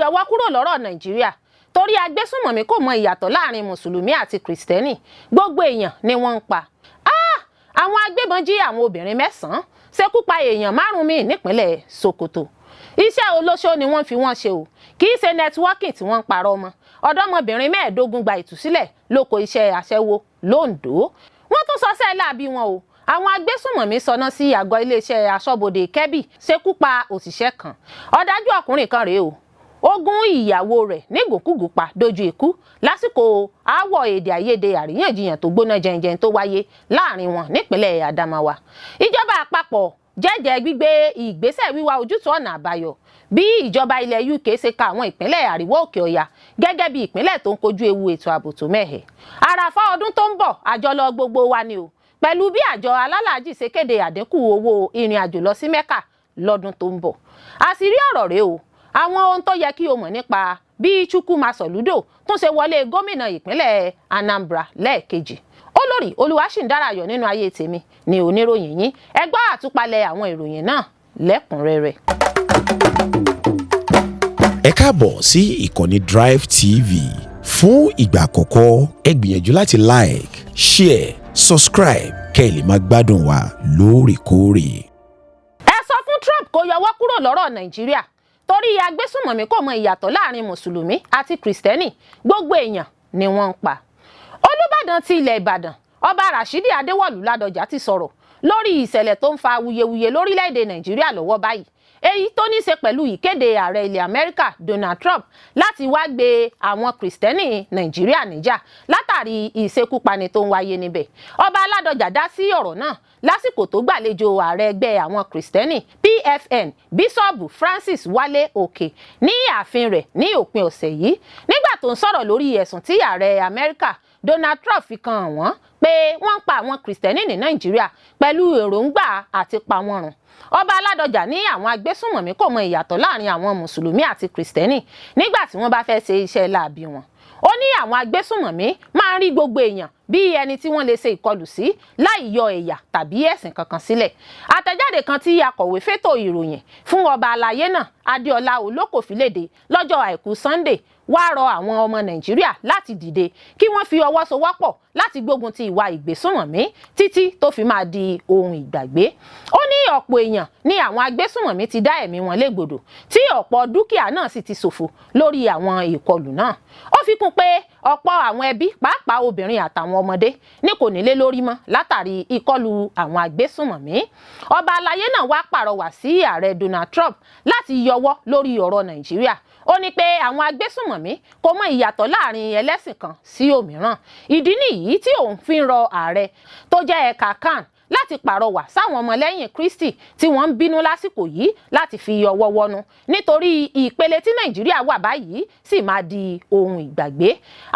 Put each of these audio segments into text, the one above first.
yọwọ́ kúrò lọ́rọ̀ Nàìjíríà, torí agbésùnmọ̀mí kò mọ ìyàtọ̀ láàrin Mùsùlùmí àti Kìrìsìtẹ́nì, gbogbo èèyàn ni wọ́n ń pa. Ah! Àwọn agbébọn jí àwọn obìnrin mẹ́sàn-án, ṣekú pa èèyàn márùn-ún míì nípínlẹ̀ Sokoto. Iṣẹ́ olóṣó ni wọ́n fi wọ́n ṣe o, kì í ṣe networking tí wọ́n ń parọ́ mọ́. Ọ̀dọ́mọbìnrin 15 gba ìtúsílẹ̀ lóko iṣẹ́ aṣẹ́wó lóńdó. Wọ́n tún sọ sẹ́ẹ̀ láabi wọn o. Àwọn agbésùnmọ̀mí sọná sí àgọ́ iléeṣẹ́ aṣọ́bodè Kẹ́bì, ṣekú pa òṣìṣẹ́ kan. Ọ̀dájú ọkùnrin kan rèé o, ó gún ìyàwó rẹ̀ nígùnkúgùn pa dojú ikú lásìkò aáwọ̀ èdè àìyedè àríyànjiyàn tó gbóná jẹnjẹn tó wáyé láàrin wọn nípínlẹ̀ Adamawa. Ìjọba àpapọ̀ jẹ́jẹ́ gbígbé ìgbésẹ̀ wíwá ojútùú ọ̀nà àbáyọ bí ìjọba ilẹ̀ UK ṣe ka àwọn ìpínlẹ̀ àríwá òkè ọ̀yà gẹ́gẹ́ bí ìpínlẹ̀ tó ń kojú ewu ètò ààbò tó mẹ́hẹ̀. Àràfá ọdún tó ń bọ̀, àjọlọ gbogbo wa ni o, pẹ̀lú bí àjọ alálàájì ṣe kéde àdínkù owó ìrìn àjò lọ sí Mẹ́kà lọ́dún tó ń bọ̀. Àṣírí ọ̀rọ̀ rèé o, àwọn ohun tó yẹ kí o mọ̀ nípa bí Chukwuma Soludo tún ṣe wọlé gómìnà ìpínlẹ̀ Anambra lẹ́ẹ̀kejì. Olórí Olúwaṣìǹdárayọ̀ nínú ayé tèmi ni oníròyìn yín. Ẹ gbọ́ àtúpalẹ̀ àwọn ìròyìn náà lẹ́kùnrẹ́rẹ́. Ẹ káàbọ̀ sí ìkànnì Drive TV. Fún ìgbà àkọ́kọ́, ẹ gbìyànjú láti like, share, subscribe kẹ́ ẹ lè máa gbádùn wa lóòrèkóòrè. Ẹ sọ fún Trump kó yọwọ́ kúrò lọ́rọ̀ Nàìjíríà, torí agbésùnmọ̀mí kò mọ ìyàtọ̀ láàrin Mùsùlùmí àti Kìrìsìtẹ́nì, gbogbo èèyàn ni wọ́n ń pa. Olùbàdàn ti ilẹ̀ Ìbàdàn, Ọba Rashidi Adéwọ̀lú Ládọjà, ti sọ̀rọ̀ lórí ìṣẹ̀lẹ̀ tó ń fa awuyewuye lórílẹ̀‐èdè Nàìjíríà lọ́wọ́ báyìí, èyí tó ní í ṣe pẹ̀lú ìkéde ààrẹ ilẹ̀ Amẹ́ríkà Donald Trump láti wá gbé àwọn Kìrìsìtẹ́nì Nàìjíríà níjà látàrí ìṣekúpani tó ń wáyé níbẹ̀. Ọba Ládọjà dá sí ọ̀rọ̀ náà lásìkò tó gbàlejò ààrẹ ẹgbẹ́ àwọn Kìrìsìtẹ́nì PFN, Bíṣọ́ọ̀bù Francis Wálé Òkè, ní ààfin rẹ̀ ní òpin ọ̀sẹ̀ yìí, nígbà tó ń sọ̀rọ̀ lórí ẹ̀sùn tí ààrẹ Amẹ́ríkà Donald Trump fi kan wọ́n pé wọ́n ń pa àwọn Kìrìsìtẹ́nì ní Nàìjíríà pẹ̀lú èròǹgbà àti pa wọ́n run. Ọba Aládọjà ní àwọn agbésùnmọ̀mí kò mọ ìyàtọ̀ láàrin àwọn Mùsùlùmí àti Kìrìsìtẹ́nì nígbà tí wọ́n bá fẹ́ ṣe iṣẹ́ láabi wọn. Ó ní àwọn agbésùnmọ̀mí máa ń rí gbogbo èèyàn bí ẹni tí wọ́n lè ṣe ìkọlù sí láì yọ ẹ̀yà tàbí ẹ̀sìn kankan sílẹ̀. Àtẹ̀jáde kan tí akọ̀wé fétò ìròyìn fún ọba aláyé náà, Adéọlá Olókò, fi léde lọ́jọ́ Àìkú Sunday, wá rọ àwọn ọmọ Nàìjíríà láti dìde kí wọ́n fi ọwọ́ sowọ́pọ̀ láti gbógun ti ìwà ìgbésùnmọ̀mí títí tó fi máa di ohun ìgbàgbé. Ó ní ọ̀pọ̀ èèyàn ní àwọn agbésùnmọ̀mí ti dá ẹ̀mí wọn légbodò, tí ọ̀pọ̀ dúkìá náà sì ti ṣòfò lórí àwọn ìkọlù náà. Ó fi kún pé ọ̀pọ̀ àwọn ẹbí, pàápàá obìnrin àtàwọn ọmọdé, ní kò nílé lórí mọ́ látàrí ìkọlù àwọn agbésùnmọ̀mí. Ọba aláyé náà wá pàrọwà sí ààrẹ Donald Trump láti yọwọ́ lórí ọ̀rọ̀ Nàìjíríà. Ó ní pé àwọn agbésùnmọ̀mí kò mọ ìyàtọ̀ láàrin ẹlẹ́sìn kan sí òmíràn. Ìdí nìyí tí òun fi ń rọ ààrẹ tó jẹ́ ẹ̀ka CAN láti pàrọwà sáwọn ọmọlẹ́yìn Kristi tí wọ́n ń bínú lásìkò yìí láti fi ọwọ́ wọnú, nítorí ìpele tí Nàìjíríà wà báyìí sì máa di ohun ìgbàgbé.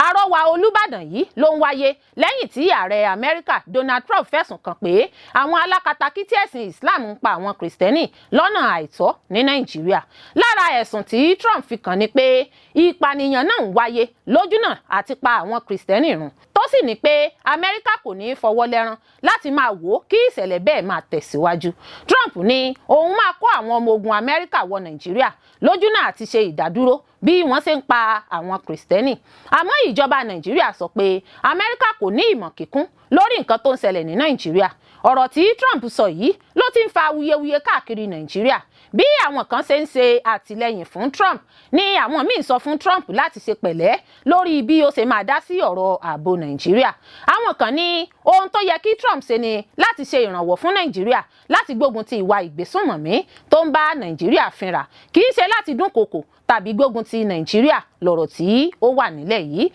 Àrọwà Olùbàdàn yìí ló ń wáyé lẹ́yìn tí ààrẹ Amẹ́ríkà Donald Trump fẹ̀sùn kàn pé àwọn alákatakítí ẹ̀sìn Islam ń pa àwọn Kìrìsìtẹ́nì lọ́nà àìtọ́ ní Nàìjíríà. Lára ẹ̀sùn tí Trump fi kàn ni pé ìpànìyàn náà ń wáyé lójúnà àti pa àwọn Kìrìsìtẹ́nì run, tó sì ní pé Amẹ́ríkà kò ní í fọwọ́ lẹ́rán láti máa wò ó kí ìṣẹ̀lẹ̀ bẹ́ẹ̀ máa tẹ̀síwájú. Trump ní òun máa kó àwọn ọmọ ogun Amẹ́ríkà wọ Nàìjíríà lójúnà àti ṣe ìdádúró bí wọ́n ṣe ń pa àwọn Kìrìsìtẹ́nì. Àmọ́ ìjọba Nàìjíríà sọ pé Amẹ́ríkà kò ní ìmọ̀ kíkún lórí nǹkan tó ń ṣẹlẹ̀ ní Nàìjíríà. Ọ̀rọ̀ tí Trump sọ yìí ló ti ń fa awuyewuye káàkiri Nàìjíríà. Bí àwọn kan ṣe ń ṣe àtìlẹ́yìn fún Trump ní àwọn míín sọ fún Trump láti ṣe pẹ̀lẹ́ lórí bí ó ṣe máa dá sí ọ̀rọ̀ ààbò Nàìjíríà. Àwọn kan ní ohun tó yẹ kí Trump ṣe ni láti ṣe ìrànwọ́ fún Nàìjíríà láti gbógun ti ìwà ìgbésùnmọ̀mí tó ń bá Nàìjíríà fínra, kì í ṣe láti dúnkokò tàbí gbógun ti Nàìjíríà lọ̀rọ̀ tí ó wà nílẹ̀ yìí.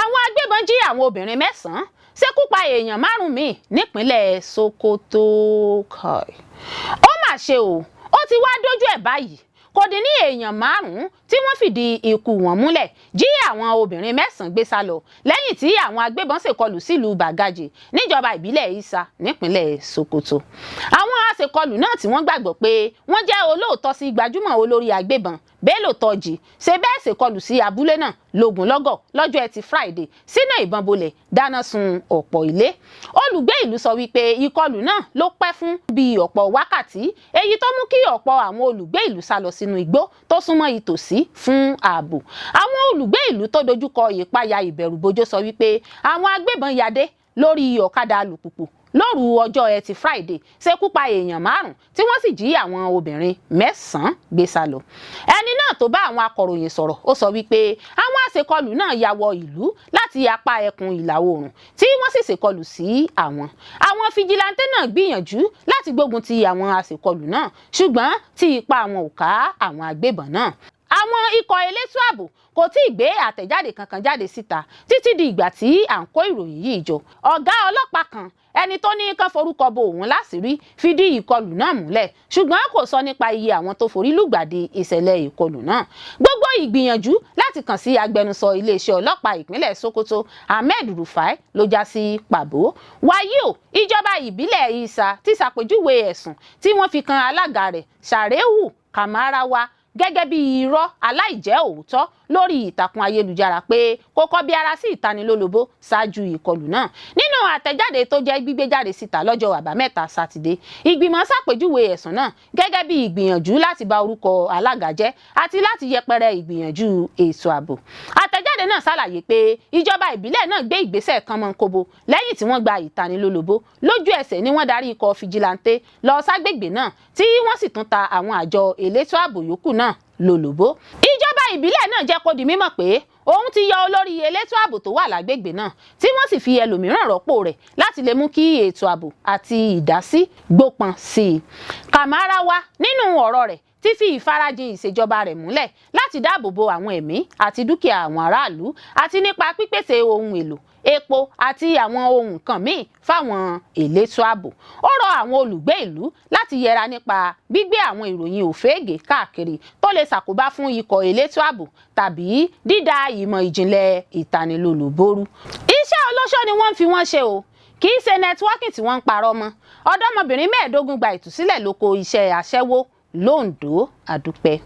Àwọn agbébọn jí àwọn obìnrin mẹ́sàn-án, ṣekú pa èèyàn márùn-ún míì nípínlẹ̀ Sokoto. Ó mà ṣe o, ó ti wá dójú ẹ̀ báyìí. Kò dín ní èèyàn márùn-ún tí wọ́n fìdí ikú wọn múlẹ̀, jí àwọn obìnrin mẹ́sàn-án gbé sá lọ lẹ́yìn tí àwọn agbébọn ṣèkọlù sílùú Bàgàjì níjọba ìbílẹ̀ Isa nípínlẹ̀ Sokoto. Àwọn aṣèkọlù náà, tí wọ́n gbàgbọ́ pé wọ́n jẹ́ olóòótọ́ sí gbajúmọ̀ olórí agbébọn Bello Turji, ṣe bẹ́ẹ̀ ṣèkọlù sí abúlé náà lógunlọ́gọ̀ lọ́jọ́ Ẹtì Friday, sínú ìbọn bolẹ̀, dáná sun ọ̀pọ̀ ilé. Olùgbé ìlú sọ wípé ìkọlù náà ló pẹ́ fún bíi ọ̀pọ̀ wákàtí, èyí tó mú kí ọ̀pọ̀ àwọn olùgbé ìlú sá lọ sínú sínú igbó tó súnmọ́ ìtòsí fún ààbò. Àwọn olùgbé ìlú tó dojúkọ ìpayà ìbẹ̀rùbojo sọ wípé àwọn agbébọn yadé lórí ọ̀kadà alùpùpù lóru ọjọ́ Ẹtì Friday ṣekú pa èèyàn 5 tí wọ́n sì jí àwọn obìnrin 9 gbé sá lọ. Ẹni náà tó bá àwọn akọ̀ròyìn sọ̀rọ̀, ó sọ wípé àwọn àṣekọlù náà ya wọ ìlú láti apá ẹkùn ìlà oòrùn tí wọ́n sì ṣèkọlù sí àwọn. Àwọn fijilantẹ́ náà gbìyànjú láti gbógun ti àwọn àṣekọlù náà, ṣùgbọ́n tí ipa àwọn ò ká àwọn agbébọn náà. Àwọn ikọ̀ elétò ààbò kò tí ì gbé àtẹ̀jáde kankan jáde síta títí di ìgbà tí à ń kó ìròyìn yìí jọ. Ọ̀gá ọlọ́pàá kan, ẹni tó ní kán forúkọ bo òun láṣìírí, fìdí ìkọlù náà múlẹ̀, ṣùgbọ́n kò sọ nípa iye àwọn tó forí lùgbàdì ìṣẹ̀lẹ̀ ìkọlù náà. Gbogbo ìgbìyànjú láti kàn sí agbẹnusọ iléeṣẹ́ ọlọ́pàá ìpínlẹ̀ Sokoto, Ahmed Rufai, ló já sí pàbó. Wàyí o, ìjọba ìbílẹ̀ Isa ti ṣàpèjúwe ẹ̀sùn tí wọ́n fi kan alága rẹ̀, Sàréhù Kamarawa, gẹ́gẹ́ bí irọ́ aláìjẹ́ òótọ́ lórí ìtàkùn ayélujára pé kò kọbi ara sí ìtanilólobó ṣáájú ìkọlù náà. Nínú àtẹ̀jáde tó jẹ́ gbígbé jáde síta lọ́jọ́ Àbámẹ́ta Sátidé, ìgbìmọ̀ ṣàpèjúwe ẹ̀sùn náà gẹ́gẹ́ bí ìgbìyànjú láti bà orúkọ alága jẹ́ àti láti yẹpẹrẹ ìgbìyànjú ètò ààbò. Àtẹ̀jáde náà ṣàlàyé pé ìjọba ìbílẹ̀ náà gbé ìgbésẹ̀ kánmọ́nkóbó lẹ́yìn tí wọ́n gba ìtanilólobó. Lójú ẹsẹ̀ ni wọ́n darí ikọ̀ fìjìláńtẹ́ lọ ságbègbè náà, tí wọ́n sì tún ta àwọn àjọ elétò ààbò yòókù náà lólobó. Ìjọba ìbílẹ̀ náà jẹ́ kó di mímọ̀ pé òun ti yọ olórí elétò ààbò tó wà lágbègbè náà, tí wọ́n sì fi ẹlòmíràn rọ́pò rẹ̀ láti lè mú kí ètò ààbò àti ìdásí gbópọn sí i. Kamarawa nínú ọ̀rọ̀ rẹ̀ ti fi ìfarajìn ìṣèjọba rẹ̀ múlẹ̀ láti dáàbò bo àwọn ẹ̀mí àti dúkìá àwọn aráàlú, àti nípa pípèsè ohun èlò, epo àti àwọn ohun nǹkan míì fáwọn elétò ààbò. Ó rọ àwọn olùgbé ìlú láti yẹra nípa gbígbé àwọn ìròyìn òféègè káàkiri tó lè ṣàkóbá fún ikọ̀ elétò ààbò tàbí dídá ìmọ̀ ìjìnlẹ̀ ìtanilólobó rú. Iṣẹ́ olóṣó ni wọ́n ń fi wọ́n ṣe o, kì í ṣe nẹtíwọ́ọ̀kì tí wọ́n ń parọ́ mọ́. Ọ̀dọ́mọbìnrin 15 gba ìtúsílẹ̀ lóko iṣẹ́ aṣẹ́wó lóńdó. Àdúpẹ́.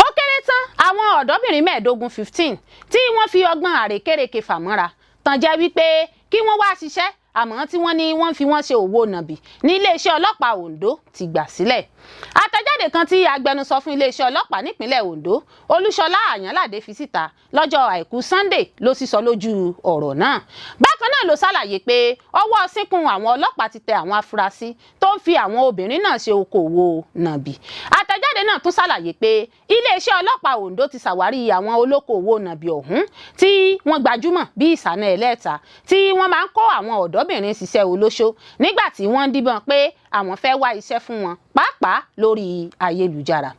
Ó kéré tán àwọn ọ̀dọ́bìnrin 15, 15, tí wọ́n fi ọgbọ́n àrékérekè fà mọ́ra tàn jẹ́ wípé kí wọ́n wá ṣiṣẹ́, àmọ́ tí wọ́n ní wọ́n fi wọ́n ṣe òwò nàbì ní iléeṣẹ́ ọlọ́pàá Ondo ti gbà sílẹ̀. Àtẹ̀jáde kan tí agbẹnusọ fún iléeṣẹ́ ọlọ́pàá nípínlẹ̀ Ondo, Olúṣọlá Àyànládé, fi síta lọ́jọ́ Àìkú Sunday ló sísọ lójú ọ̀rọ̀ náà. Bákan náà ló ṣàlàyé pé ọwọ́ sínkún àwọn ọlọ́pàá ti tẹ àwọn afurasí tó ń fi àwọn obìnrin náà ṣe okòwò nàbì. Àtẹ̀jáde náà tún ṣàlàyé pé iléeṣẹ́ ọlọ́pàá Ondo ti ṣàwárí àwọn olókoòwò nàbì ọ̀hún tí wọ́n gbajúmọ̀ bí ìsànà ẹlẹ́ta, tí wọ́n máa ń kó àwọn ọ̀dọ́bìnrin ṣiṣẹ́ olóṣó nígbà tí wọ́n ń díbọ́n pé àwọn fẹ́ wá iṣẹ́ fún wọn, pàápàá lórí ayélujára.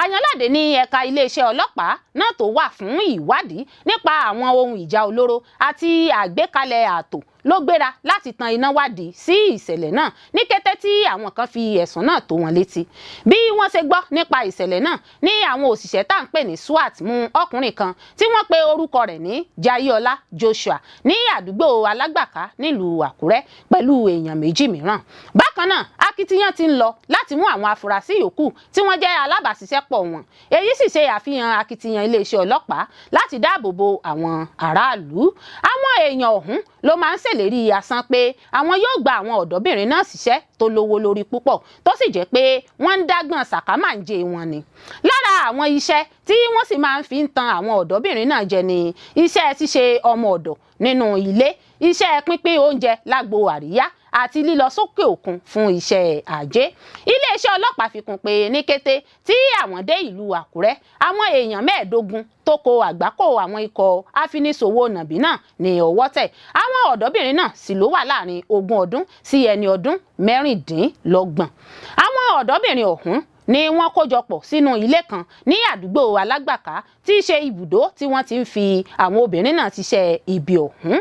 Àyànládé ní ẹ̀ka iléeṣẹ́ ọlọ́pàá náà tó wà fún ìwádìí nípa àwọn ohun ìjà olóró àti àgbékalẹ̀ ààtò ló gbéra láti tan iná wádìí sí ìṣẹ̀lẹ̀ náà ní kété tí àwọn kan fi ẹ̀sùn náà tó wọn létí. Bí wọ́n ṣe gbọ́ nípa ìṣẹ̀lẹ̀ náà ní àwọn òṣìṣẹ́ tá à ń pè ní SWAT mú ọkùnrin kan tí wọ́n pe orúkọ rẹ̀ ní Jayéọlá Joshua ní àdúgbò Alágbàká nílùú Àkúrẹ́ pẹ̀lú èèyàn 2 mìíràn. Bákan náà, akitiyan ti ń lọ láti mú àwọn afurasí yòókù tí wọ́n jẹ́ alábàáṣiṣẹ́pọ̀ wọn. Èyí sì ṣe àfihàn akitiyan iléeṣẹ́ ọlọ́pàá láti dáàbò bo àwọn aráàlú. Àwọn èèyàn ọ̀hún ló máa ń ṣèlérí asán pé àwọn yóò gba àwọn ọ̀dọ́bìnrin náà ṣiṣẹ́ tó lówó lórí púpọ̀, tó sì jẹ́ pé wọ́n ń dágbọ́n sàkámàǹjẹ wọn ni. Lára àwọn iṣẹ́ tí wọ́n sì máa ń fi ń tan àwọn ọ̀dọ́bìnrin náà jẹ ni iṣẹ́ ṣíṣe ọmọ ọ̀dọ̀ nínú ilé, iṣẹ́ pínpín oúnjẹ lágbo àríyá àti lílọ sókè òkun fún iṣẹ́ ajé. Iléeṣẹ́ ọlọ́pàá fi kún pé ní kété tí àwọn dé ìlú Àkúrẹ́, àwọn èèyàn 15 tó kó àgbákò àwọn ikọ̀ afiniṣòwò nàbì náà ní ọwọ́ tẹ̀. Àwọn ọ̀dọ́bìnrin náà sì ló wà láàrin 20 ọdún sí ẹni ọdún 26. Àwọn ọ̀dọ́bìnrin ọ̀hún ni wọ́n kójọpọ̀ sínú ilé kan ní àdúgbò Alágbàká tí í ṣe ibùdó tí wọ́n ti ń fi àwọn obìnrin náà ṣiṣẹ́ ibi ọ̀hún.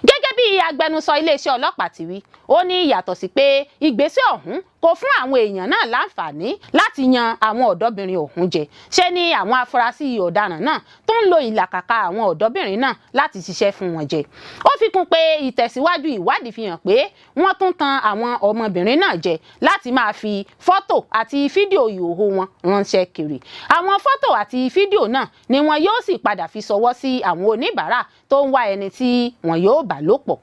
Gẹ́gẹ́ bí agbẹnusọ iléeṣẹ́ ọlọ́pàá ti wí, ó ní yàtọ̀ sí pé ìgbésẹ̀ ọ̀hún kò fún àwọn èèyàn náà láǹfààní láti yan àwọn ọ̀dọ́bìnrin ọ̀hún jẹ, ṣe ni àwọn afurasí ọ̀daràn náà tó ń lo ìlàkàkà àwọn ọ̀dọ́bìnrin náà láti ṣiṣẹ́ fún wọn jẹ. Ó fi kún pé ìtẹ̀síwájú ìwádìí fi hàn pé wọ́n tún tan àwọn ọmọbìnrin náà jẹ láti máa fi fọ́tò àti fídíò ìhòòhò wọn ránṣẹ́ kiri. Àwọn fọ́tò àti fídíò náà ni wọn yóò sì padà fi ṣọwọ́ sí àwọn oníbàárà tó ń wá ẹni tí wọn yóò bá lò pọ̀.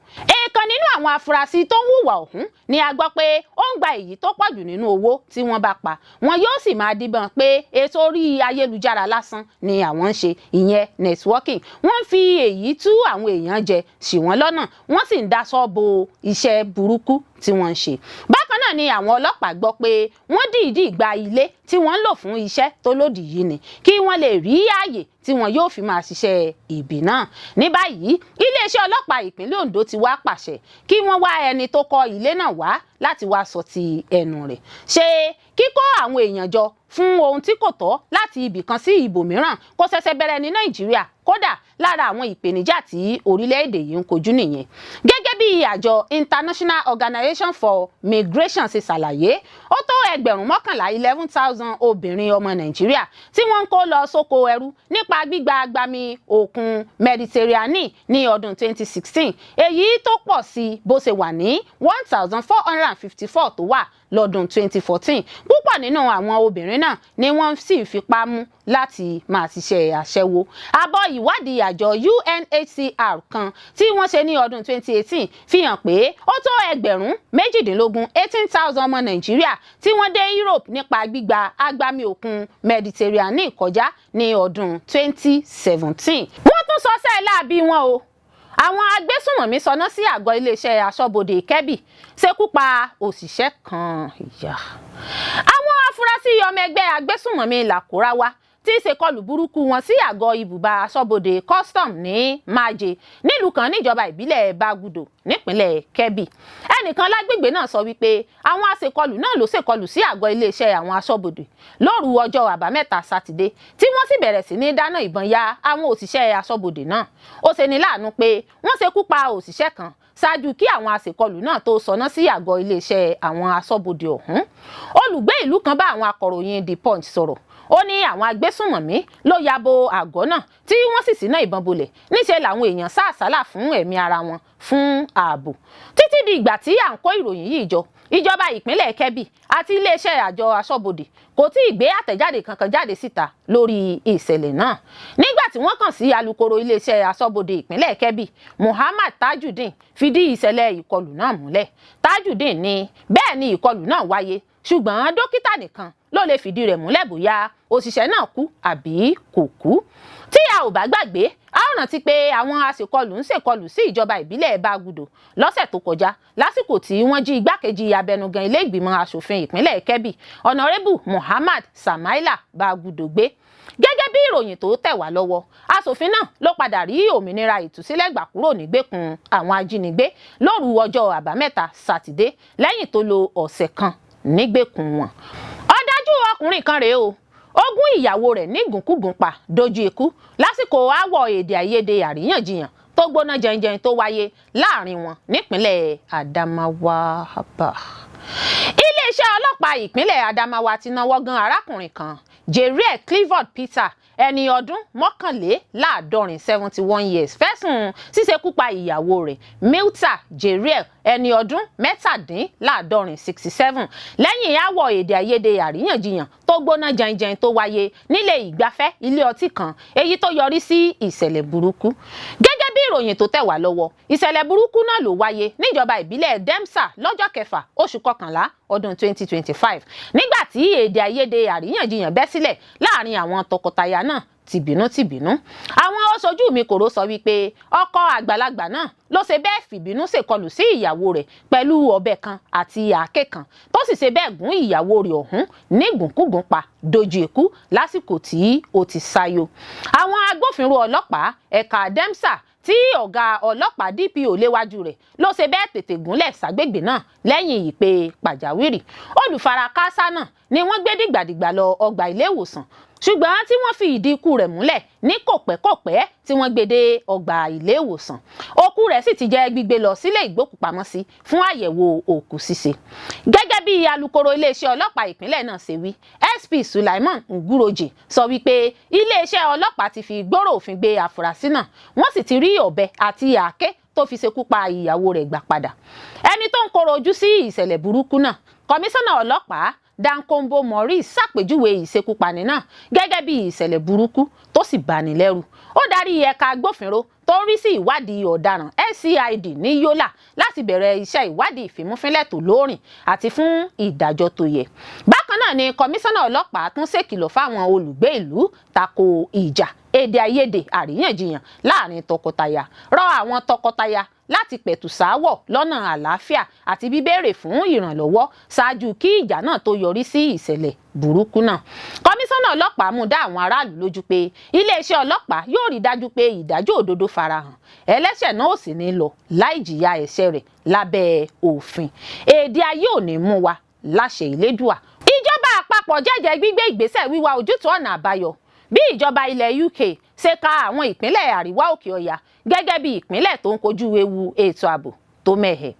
Ẹnìkan nínú àwọn afurasí tó ń hùwà ọ̀hún ni a gbọ́ pé ó ń gba èyí tó pọ̀jù nínú owó tí wọ́n bá pa. Wọn yóò sì máa díbọ́n pé ètò orí ayélujára lásán ni àwọn ń ṣe, ìyẹn networking. Wọ́n ń fi èyí tú àwọn èèyàn jẹ, ṣì wọ́n lọ́nà, wọ́n sì ń daṣọ bo iṣẹ́ burúkú tí wọ́n ń ṣe. Bákan náà ni àwọn ọlọ́pàá gbọ́ pé wọ́n dìídì gba ilé tí wọ́n ń lò fún iṣẹ́ tó lòdì yìí ni kí wọ́n lè rí ààyè tí wọn yóò fi máa ṣiṣẹ́ ibi náà. Ní báyìí, iléeṣẹ́ ọlọ́pàá ìpínlẹ̀ Ondo ti wá pàṣẹ kí wọ́n wá ẹni tó kọ́ ilé náà wá láti wá sọ ti ẹnu rẹ̀. Ṣé kíkó àwọn èèyàn jọ fún ohun tí kò tọ́ láti ibì kan sí ibòmíràn kò ṣẹ̀ṣẹ̀ bẹ̀rẹ̀ ní Nàìjíríà? Kódà, lára àwọn ìpèníjà tí orílẹ̀-èdè yìí ń kojú nìyẹn. Gẹ́gẹ́ bí àjọ International Organization for Migration ṣe ṣàlàyé, ó tó 11,000, 11,000 obìnrin ọmọ Nàìjíríà tí wọ́n ń kó lọ sóko ẹrú nípa gbígba agbami òkun Mediterranean ní ọdún 2016, èyí tó pọ̀ sí bó ṣe wà ní 1,454 tó wà lọ́dún 2014. Púpọ̀ nínú àwọn obìnrin náà ni wọ́n sì fipá mú láti máa ṣiṣẹ́ aṣẹ́wó. Àbọ̀ ìwádìí àjọ UNHCR kan tí wọ́n ṣe ní ọdún 2018 fi hàn pé ó tó 18,000, 18,000 ọmọ Nàìjíríà tí wọ́n dé Europe nípa gbígba agbami òkun Mediterranean kọjá ní ọdún 2017. Wọ́n tún sọ sẹ́ẹ̀ láabi wọn o. Àwọn agbésùnmọ̀mí sọná sí àgọ́ iléeṣẹ́ aṣọ́bodè Kẹ́bì, ṣekú pa òṣìṣẹ́ kan. Ìyá àwọn afurasí ọmọ ẹgbẹ́ agbésùnmọ̀mí Làkúráwá tí í ṣèkọlù burúkú wọn sí àgọ́ ibùba aṣọ́bodè custom ní Maje, nílùú kan níjọba ìbílẹ̀ Bagudo nípínlẹ̀ Kebbi. Ẹnìkan lágbègbè náà sọ wípé àwọn aṣèkọlù náà ló ṣèkọlù sí àgọ́ iléeṣẹ́ àwọn aṣọ́bodè lóru ọjọ́ Àbámẹ́ta Sátidé, tí wọ́n sì bẹ̀rẹ̀ sí ní dáná ìbọn ya àwọn òṣìṣẹ́ aṣọ́bodè náà. Ó ṣeni láàánú pé wọ́n ṣekú pa òṣìṣẹ́ kan ṣáájú kí àwọn aṣèkọlù náà tó sọná sí àgọ́ iléeṣẹ́ àwọn aṣọ́bodè ọ̀hún. Olùgbé ìlú kan bá àwọn akọ̀ròyìn The Punch sọ̀rọ̀. Ó ní àwọn agbésùnmọ̀mí ló ya bo àgọ́ náà, tí wọ́n sì síná ìbọn bolẹ̀. Níṣẹ́ làwọn èèyàn sá àsálà fún ẹ̀mí ara wọn fún ààbò. Títí di ìgbà tí à ń kó ìròyìn yìí jọ, ìjọba ìpínlẹ̀ Kebbi àti iléeṣẹ́ àjọ aṣọ́bodè kò tí ì gbé àtẹ̀jáde kankan jáde síta lórí ìṣẹ̀lẹ̀ náà. Nígbà tí wọ́n kàn sí alukoro iléeṣẹ́ aṣọ́bodè ìpínlẹ̀ Kebbi, Muhammad Tajudeen fìdí ìṣẹ̀lẹ̀ ìkọlù náà múlẹ̀. Tajudeen ní bẹ́ẹ̀ ni ìkọlù náà wáyé, ṣùgbọ́n dókítà nìkan ló lè fìdí rẹ̀ múlẹ̀ bóyá òṣìṣẹ́ náà kú àbí kò kú. Tí a ò bá gbàgbé, a ó rántí pé àwọn aṣèkọlù ń ṣèkọlù sí ìjọba ìbílẹ̀ Bagudo lọ́sẹ̀ tó kọjá, lásìkò tí wọ́n jí igbákejì abẹnugan ilé ìgbìmọ̀ asòfin ìpínlẹ̀ Kebbi, Honourable Muhammad Samaila Bagudo gbé. Gẹ́gẹ́ bí ìròyìn tó tẹ̀ wá lọ́wọ́, asòfin náà ló padà rí òmìnira ìtúsílẹ̀ gbà kúrò nígbèkùn àwọn ajínigbé lóru ọjọ́ Àbámẹ́ta Sátidé, lẹ́yìn tó lo ọ̀sẹ̀ kan nígbèkùn wọn. Ọ̀dájú ọkùnrin kan rèé o. Ó gún ìyàwó rẹ̀ nígùnkúgùn pa dojú ikú lásìkò aáwọ̀ èdè àìyedè àríyànjiyàn tó gbóná jẹnjẹn tó wáyé láàrin wọn nípínlẹ̀ Adamawa. Iléeṣẹ́ ọlọ́pàá ìpínlẹ̀ Adamawa ti náwó gan arákùnrin kan, Jerry Clifford Peter, ẹni ọdún 71, 71 years, fẹ̀sùn ṣíṣekú pa ìyàwó rẹ̀, Milta Jeriel, ẹni ọdún 67, 67, lẹ́yìn aáwọ̀ èdè àìyedè àríyànjiyàn tó gbóná jẹnjẹn tó wáyé nílé ìgbafẹ́ ilé ọtí kan, èyí tó yọrí sí ìṣẹ̀lẹ̀ burúkú. Gẹ́gẹ́ bí ìròyìn tó tẹ̀ wá lọ́wọ́, ìṣẹ̀lẹ̀ burúkú náà ló wáyé níjọba ìbílẹ̀ Demsa lọ́jọ́ 6 oṣù 11 ọdún 2025, nígbà tí èdè àìyedè àríyànjiyàn bẹ́ sílẹ̀ láàrin àwọn tọkọtaya náà tìbínú tìbínú. Àwọn aṣojú mi kòró sọ wípé ọkọ àgbàlagbà náà ló ṣe bẹ́ẹ̀ fìbínú ṣèkọlù sí ìyàwó rẹ̀ pẹ̀lú ọ̀bẹ kan àti àáké kan, tó sì ṣe bẹ́ẹ̀ gún ìyàwó rẹ̀ ọ̀hún nígùnkúgùn pa dojú ikú lásìkò tí ó ti sáyò. Àwọn agbófinró ọlọ́pàá ẹ̀ka Demsa, tí ọ̀gá ọlọ́pàá DPO léwájú rẹ̀, ló ṣe bẹ́ẹ̀ tètè gúnlẹ̀ ságbègbè náà lẹ́yìn ìpè pàjáwìrì. Olùfarakásá náà ni wọ́n gbé dìgbàdìgbà lọ ọgbà ilé ìwòsàn, ṣùgbọ́n tí wọ́n fi ìdí ikú rẹ̀ múlẹ̀ ní kòpẹ́kòpẹ́ tí wọ́n gbé dé ọgbà ilé ìwòsàn. Òkú rẹ̀ sì ti jẹ́ gbígbé lọ sílé ìgbókùpamọ́sí fún àyẹ̀wò òkú ṣíṣe. Gẹ́gẹ́ bí alukoro iléeṣẹ́ ọlọ́pàá ìpínlẹ̀ náà ṣe wí, SP Sulaiman Nguroje sọ wípé iléeṣẹ́ ọlọ́pàá ti fi gbòòrò òfin gbé àfúrásì náà, wọ́n sì ti rí ọ̀bẹ àti àáké tó fi ṣekú pa ìyàwó rẹ̀ gbà padà. Ẹni tó ń koro ojú sí ìṣẹ̀lẹ̀ burúkú náà, kọmíṣánná ọlọ́pàá Dankombo Maurice ṣàpèjúwe ìṣekúpani náà gẹ́gẹ́ bí ìṣẹ̀lẹ̀ burúkú tó sì bani lẹ́rù. Ó darí ẹ̀ka agbófinró tó ń rí sí ìwádìí ọ̀daràn SCID ní Yola láti bẹ̀rẹ̀ iṣẹ́ ìwádìí ìfimúfínlẹ̀ tó lóòrìn àti fún ìdájọ́ tó yẹ. Bákan náà ni kọmíṣánná ọlọ́pàá tún ṣèkìlọ̀ fáwọn olùgbé ìlú tako ìjà, èdè àìyedè, àríyànjiyàn láàrin tọkọtaya, rọ àwọn tọkọtaya láti pẹ̀tù sááwọ̀ lọ́nà àlàáfíà àti bíbéèrè fún ìrànlọ́wọ́ ṣáájú kí ìjà náà tó yọrí sí ìṣẹ̀lẹ̀ burúkú náà. Kọmíṣánná ọlọ́pàá mú dá àwọn aráàlú lójú pé iléeṣẹ́ ọlọ́pàá yóò rí dájú pé ìdájọ́ òdodo farahàn, ẹlẹ́ṣẹ̀ náà ò sì ní lọ láì jìyà ẹ̀ṣẹ̀ rẹ̀ lábẹ́ òfin. Èdè ayé ò ní mú wa láṣẹ Ìlédùà. Ìjọba àpapọ̀ jẹ́jẹ́ gbígbé ìgbésẹ̀ wíwá ojútùú ọ̀nà àbáyọ bí ìjọba ilẹ̀ UK ṣe ka àwọn ìpínlẹ̀ àríwá òkè ọya gẹ́gẹ́ bí ìpínlẹ̀ tó ń kojú ewu ètò ààbò tó mẹ́hẹ̀.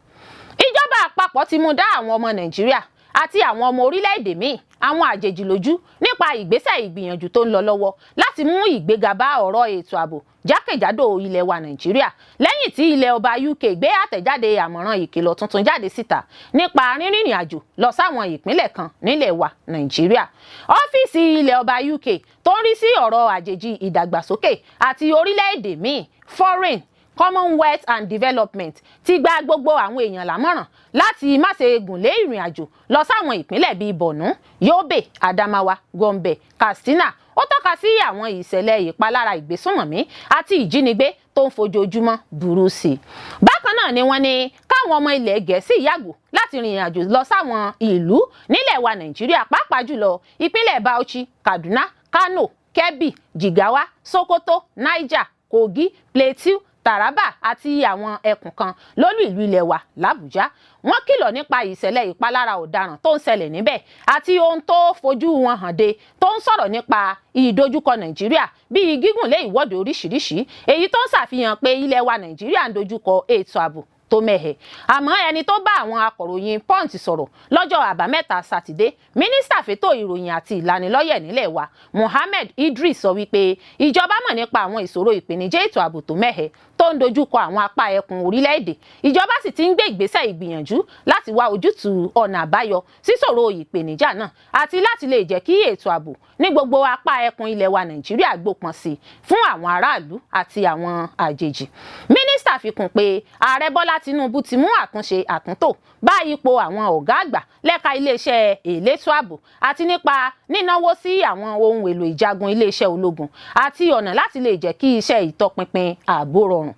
Ìjọba àpapọ̀ ti mú dá àwọn ọmọ Nàìjíríà àti àwọn ọmọ orílẹ̀-èdè míì, àwọn àjèjì lójú nípa ìgbésẹ̀ ìgbìyànjú tó ń lọ lọ́wọ́ láti mú ìgbéga bá ọ̀rọ̀ ètò ààbò jákèjádò ilẹ̀ wa Nàìjíríà, lẹ́yìn tí ilẹ̀ ọba UK gbé àtẹ̀jáde àmọ̀ràn ìkìlọ̀ tuntun jáde síta nípa rírìnrìn àjò lọ sáwọn ìpínlẹ̀ kan nílẹ̀ wa Nàìjíríà. Ọ́fíìsì ilẹ̀ ọba UK tó ń rí sí ọ̀rọ̀ àjèjì, ìdàgbàsókè àti orílẹ̀-èdè míì, Foreign, Commonwealth and Development, ti gba gbogbo àwọn èèyàn lámọ̀ràn láti má ṣe gùnlé ìrìn àjò lọ sáwọn ìpínlẹ̀ bíi Borno, Yobe, Adamawa, Gombe, Katsina. Ó tọ́ka sí àwọn ìṣẹ̀lẹ̀ ìpalára, ìgbésùnmọ̀mí àti ìjínigbé tó ń fojoojúmọ́ burú sí i. Bákan náà ni wọ́n ní káwọn ọmọ ilẹ̀ Gẹ̀ẹ́sì yàgò láti rìnrìn àjò lọ sáwọn ìlú nílẹ̀ wa Nàìjíríà, pàápàá jùlọ ìpínlẹ̀ Bauchi, Kaduna, Kano, Kebbi, Jigawa, Sokoto, Niger, Kogi, Plateau, Taraba àti àwọn ẹkùn kan lólú ìlú ilẹ̀ wa làbújá. Wọ́n kìlọ̀ nípa ìṣẹ̀lẹ̀ ìpalára ọ̀daràn tó ń ṣẹlẹ̀ níbẹ̀ àti ohun tó fojú wọn hàn de tó ń sọ̀rọ̀ nípa ìdojúkọ Nàìjíríà, bíi gígùnlé ìwọ́de oríṣiríṣi, èyí tó ń ṣàfihàn pé ilẹ̀ wa Nàìjíríà ń dojúkọ ètò ààbò tó mẹ́hẹ̀. Àmọ́ ẹni tó bá àwọn akọ̀ròyìn Punch sọ̀rọ̀ lọ́jọ́ Àbámẹ́ta Sátidé, mínísítà fétò ìròyìn àti ìlanilọ́yẹ̀ nílẹ̀ wa, Mohammed Idris, sọ wípé ìjọba mọ̀ nípa àwọn ìṣòro ìpèníjà ètò ààbò tó mẹ́hẹ̀ tó ń dojúkọ àwọn apá ẹkùn orílẹ̀-èdè. Ìjọba sì ti ń gbé ìgbésẹ̀ ìgbìyànjú láti wá ojútùú ọ̀nà àbáyọ síṣòro ìpèníjà náà àti láti lè jẹ́ kí ètò ààbò ní gbogbo apá ẹkùn ilẹ̀ wa Nàìjíríà gbópọn sí i fún àwọn aráàlú àti àwọn àjèjì. Mínísítà fi kún pé Ààrẹ Bọ́lá Tinubu ti mú àtúnṣe àtúntò bá ipò àwọn ọ̀gá àgbà lẹ́ka iléeṣẹ́ elétò ààbò àti nípa nínáwó sí àwọn ohun èlò ìjagun iléeṣẹ́ ológun àti ọ̀nà láti lè jẹ́ kí iṣẹ́ ìtọpinpin ààbò rọrùn.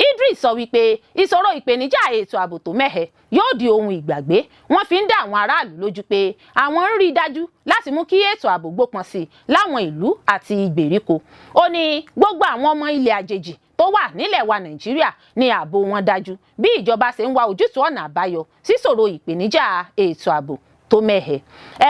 Idris sọ wípé ìṣòro ìpèníjà ètò ààbò tó mẹ́hẹ yóò di ohun ìgbàgbé. Wọ́n fi ń dá àwọn aráàlú lójú pé àwọn ń rí i dájú láti mú kí ètò ààbò gbópọn sí i láwọn ìlú àti ìgbèríko. Ó ní gbogbo àwọn ọmọ ilẹ̀ àjèjì tó wà nílẹ̀ wa Nàìjíríà ní ààbò wọn dájú bí ìjọba ṣe ń wá ojútùú ọ̀nà àbáyọ síṣòro ìpèníjà ètò ààbò tó mẹ́hẹ̀.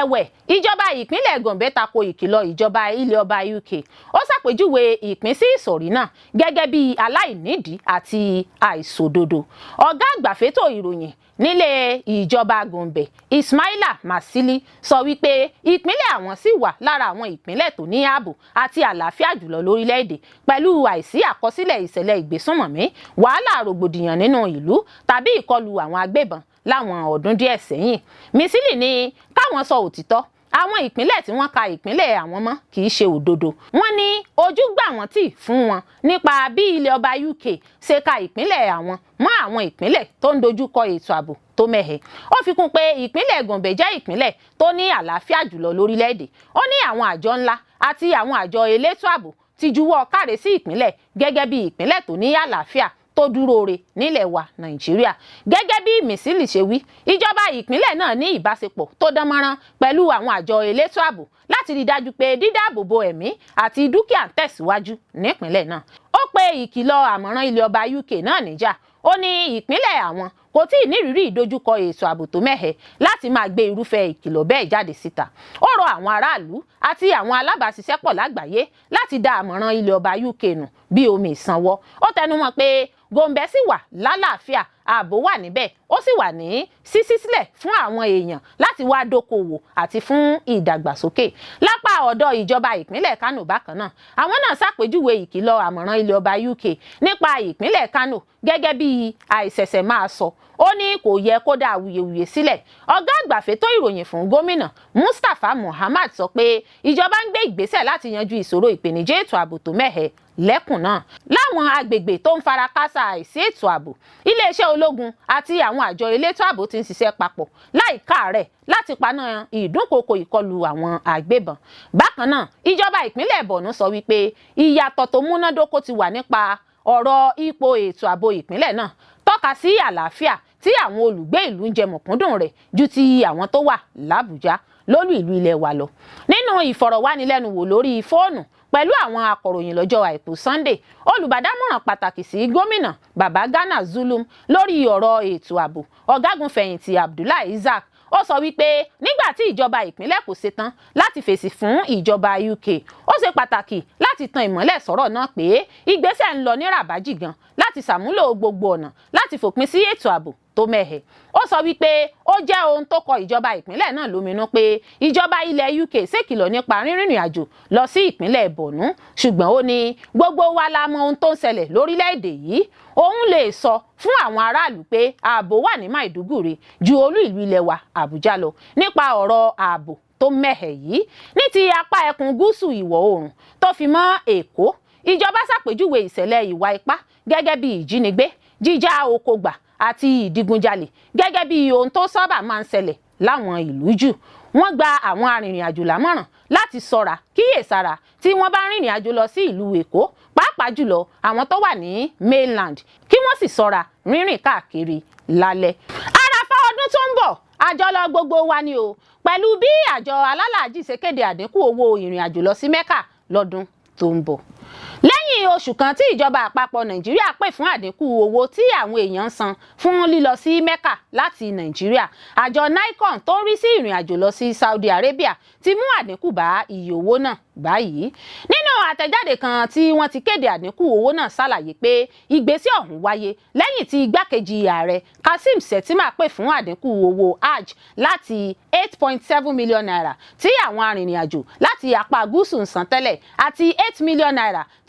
Ẹ̀wẹ̀, ìjọba ìpínlẹ̀ Gombe tako ìkìlọ̀ ìjọba ilẹ̀ ọba UK. Ó ṣàpèjúwe ìpín sí ìsọ̀rí náà gẹ́gẹ́ bí aláìnídìí àti àìṣòdodo. Ọ̀gá àgbà fétò ìròyìn nílé ìjọba Gombe, Ismaila Masili, sọ wípé ìpínlẹ̀ àwọn sì wà lára àwọn ìpínlẹ̀ tó ní ààbò àti àlàáfíà jùlọ lórílẹ̀‐èdè, pẹ̀lú àìsí àkọsílẹ̀ ìṣẹ̀lẹ̀ ìgbésùnmọ̀mí, wàhálà, rògbòdìyàn nínú ìlú tàbí ìkọlù àwọn agbébọn láwọn ọdún díẹ̀ sẹ́yìn. Mísílì ní káwọn sọ òtítọ́, àwọn ìpínlẹ̀ tí wọ́n ka ìpínlẹ̀ àwọn mọ́ kì í ṣe òdodo. Wọ́n ní ojú gbà wọ́n tì fún wọn nípa bí ilẹ̀ ọba UK ṣe ka ìpínlẹ̀ àwọn mọ́ àwọn ìpínlẹ̀ tó ń dojú kọ ètò ààbò tó mẹ́hẹ̀. Ó fi kún pé ìpínlẹ̀ Gombe jẹ́ ìpínlẹ̀ tó ní àlàáfíà jùlọ lórílẹ̀‐èdè. Ó ní àwọn àjọ ńlá àti àwọn àjọ elétò ààbò ti juwọ́ káre sí ìpínlẹ̀ gẹ́gẹ́ bí ìpínlẹ̀ tó ní àlàáfíà tó dúró re nílẹ̀ wa Nàìjíríà. Gẹ́gẹ́ bí Mísílì ṣe wí, ìjọba ìpínlẹ̀ náà ní ìbáṣepọ̀ tó dán mọ́rán pẹ̀lú àwọn àjọ elétò ààbò láti rí i dájú pé dídáàbòbò ẹ̀mí àti dúkìá ń tẹ̀síwájú nípìnlẹ̀ náà. Ó pe ìkìlọ̀ àmọ̀ràn ilẹ̀ ọba UK náà níjà. Ó ní ìpínlẹ̀ àwọn kò tí ì nírìírí ìdojúkọ ètò ààbò tó mẹ́hẹ láti máa gbé irúfẹ́ ìkìlọ̀ bẹ́ẹ̀ jáde síta. Ó rọ àwọn aráàlú àti àwọn alábàáṣiṣẹ́pọ̀ lágbàáyé láti da àmọ̀ràn ilẹ̀ ọba UK nù bí omi ìsanwó. Ó tẹnumọ́ pé Gombe sì wà lálàáfíà, ààbò wà níbẹ̀, ó sì wà ní ṣíṣí sílẹ̀ fún àwọn èèyàn láti wá dókòwò àti fún ìdàgbàsókè. Lápá ọ̀dọ̀ ìjọba ìpínlẹ̀ Kánò bákan náà, àwọn náà ṣàpèjúwe ìkìlọ̀ àmọ̀ràn ilẹ̀ ọba UK nípa ìpínlẹ̀ Kánò gẹ́gẹ́ bí àìṣẹ̀ṣẹ̀ máa sọ. Ó ní kò yẹ kó dá awuyewuye sílẹ̀. Ọ̀gá àgbà fétò ìròyìn fún gómìnà, Mustapha Muhammad, sọ pé ìjọba ń gbé ìgbésẹ̀ láti yanjú ìṣòro ìpèníjà ètò ààbò tó mẹ́hẹ̀ lẹ́kùn náà. Láwọn agbègbè tó ń fara káásá àìsí ètò ààbò, iléeṣẹ́ ológun àti àwọn àjọ elétò ààbò ti ń ṣiṣẹ́ papọ̀ láì káàárẹ̀ láti paná ìdúnkokò ìkọlù àwọn agbébọn. Bákan náà, ìjọba ìpínlẹ̀ Borno sọ wípé ìyàtọ̀ tó múnádóko ti wà nípa ọ̀rọ̀ ipò ètò ààbò ìpínlẹ̀ náà, tọ́ka sí àlàáfíà tí àwọn olùgbé ìlú ń jẹ mọ̀kúndùn rẹ̀ ju ti àwọn tó wà l'Ábùjá, lólú ìlú ilẹ̀ wa lọ. Nínú ìfọ̀rọ̀wánilẹ́nuwò lórí fóònù pẹ̀lú àwọn akọ̀ròyìn lọ́jọ́ Àìkú Sunday, olùbádámọ̀ràn pàtàkì sí gómìnà Babagana Zulum lórí ọ̀rọ̀ ètò ààbò, ọ̀gágun fẹ̀yìntì Abdullahi Isaac, ó sọ wípé nígbà tí ìjọba ìpínlẹ̀ kò ṣetán láti fèsì fún ìjọba UK, ó ṣe pàtàkì láti tan ìmọ́lẹ̀ sọ̀rọ̀ náà pé ìgbésẹ̀ ń lọ ní ràbájì gan láti ṣàmúlò gbogbo ọ̀nà láti fòpin sí ètò ààbò tó mẹ́hẹ̀. Ó sọ wípé ó jẹ́ ohun tó kọ ìjọba ìpínlẹ̀ náà lóminú pé ìjọba ilẹ̀ UK ṣèkìlọ̀ nípa rírìnrìn àjò lọ sí ìpínlẹ̀ Borno, ṣùgbọ́n ó ní gbogbo wa la mọ ohun tó ń ṣẹlẹ̀ lórílẹ̀‐èdè yìí. Òun lè sọ fún àwọn aráàlú pé ààbò wà ní Maiduguri ju olú ìlú ilẹ̀ wa Àbújá lọ nípa ọ̀rọ̀ ààbò tó mẹ́hẹ̀ yìí. Ní ti apá ẹkùn gúúsù ìwọ̀ oòrùn tó fi mọ́ Èkó, ìjọba ṣàpèjúwe ìṣẹ̀lẹ̀ ìwà ipá gẹ́gẹ́ bí ìjínigbé, jíjá oko gbà àti ìdigunjalè gẹ́gẹ́ bí ohun tó sábà máa ń ṣẹlẹ̀ láwọn ìlú jù. Wọ́n gba àwọn arìnrìn-àjò lámọ̀ràn láti ṣọ́ra, kíyèsára tí wọ́n bá rìnrìn àjò lọ sí ìlú Èkó, pàápàá jùlọ àwọn tó wà ní mainland, kí wọ́n sì ṣọ́ra rírìn káàkiri lálẹ́. Àràfà ọdún tó ń bọ̀, àjọlọ gbogbo wa ni o, pẹ̀lú bí àjọ alálàájì ṣe kéde àdínkù owó ìrìn àjò lọ sí Mẹ́kà lọ́dún tó ń bọ̀. Lẹ́yìn oṣù kan tí ìjọba àpapọ̀ Nàìjíríà pè fún àdínkù owó tí àwọn èèyàn ń san fún lílọ sí Mecca láti Nàìjíríà, àjọ NICON tó ń rí sí ìrìn àjò lọ sí Saudi Arabia ti mú àdínkù bá iye owó náà báyìí. Nínú àtẹ̀jáde kan tí wọ́n ti kéde àdínkù owó náà, ṣàlàyé pé ìgbésẹ̀ ọ̀hún wáyé lẹ́yìn tí igbákejì ààrẹ Kashim Shettima pè fún àdínkù owó hajj láti ₦8.7 million tí àwọn arìnrìn-àjò láti apá gúúsù ń san tẹ́lẹ̀ àti ₦8 million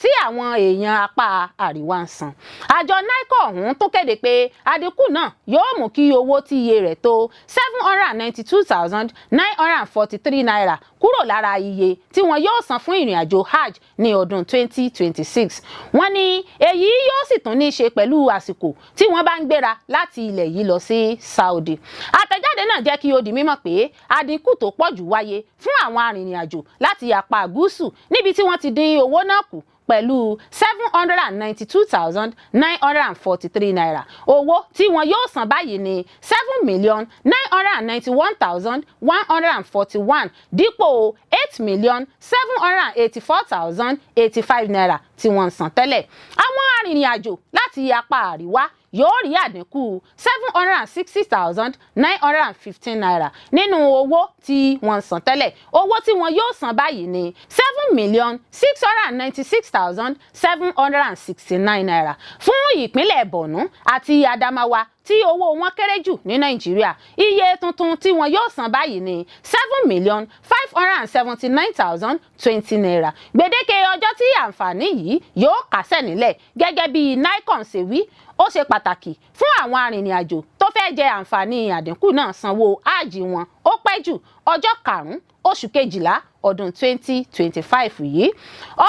tí àwọn èèyàn apá àríwá ń san. Àjọ NICON ọ̀hún tún kéde pé àdínkù náà yóò mú kí owó tí iye rẹ̀ tó ₦792,943 kúrò lára iye tí wọn yóò san fún ìrìn àjò hajj ní ọdún 2026. Wọ́n ní èyí yóò sì tún ní í ṣe pẹ̀lú àsìkò tí wọ́n bá ń gbéra láti ilẹ̀ yìí lọ sí Saudi. Àtẹ̀jáde náà jẹ́ kí ó di mímọ̀ pé àdínkù tó pọ̀ jù wáyé fún àwọn arìnrìn-àjò láti apá gúúsù, níbi tí wọ́n ti dín owó náà kù pẹ̀lú ₦792,943. Owó tí wọn yóò san báyìí ní 7,991,141 dípò ₦8,784,085 tí wọ́n ń san tẹ́lẹ̀. Àwọn arìnrìn-àjò láti apá àríwá yóò rí àdínkù ₦760,915 nínú owó tí wọ́n ń san tẹ́lẹ̀. Owó tí wọ́n yóò san báyìí ní ₦7,696,769. Fún ìpínlẹ̀ Borno àti Adamawa tí owó wọn kéré jù ní Nàìjíríà, iye tuntun tí wọn yóò san báyìí ní ₦7,579,020. Gbèdéke ọjọ́ tí àǹfààní yìí yóò kásẹ̀ nílẹ̀ gẹ́gẹ́ bí NICON ṣe wí, ó ṣe pàtàkì fún àwọn arìnrìn-àjò tó fẹ́ jẹ àǹfààní àdínkù náà sanwó háàjì wọn ó pẹ́ jù ọjọ́ 5 oṣù kejìlá ọdún 2025 yìí.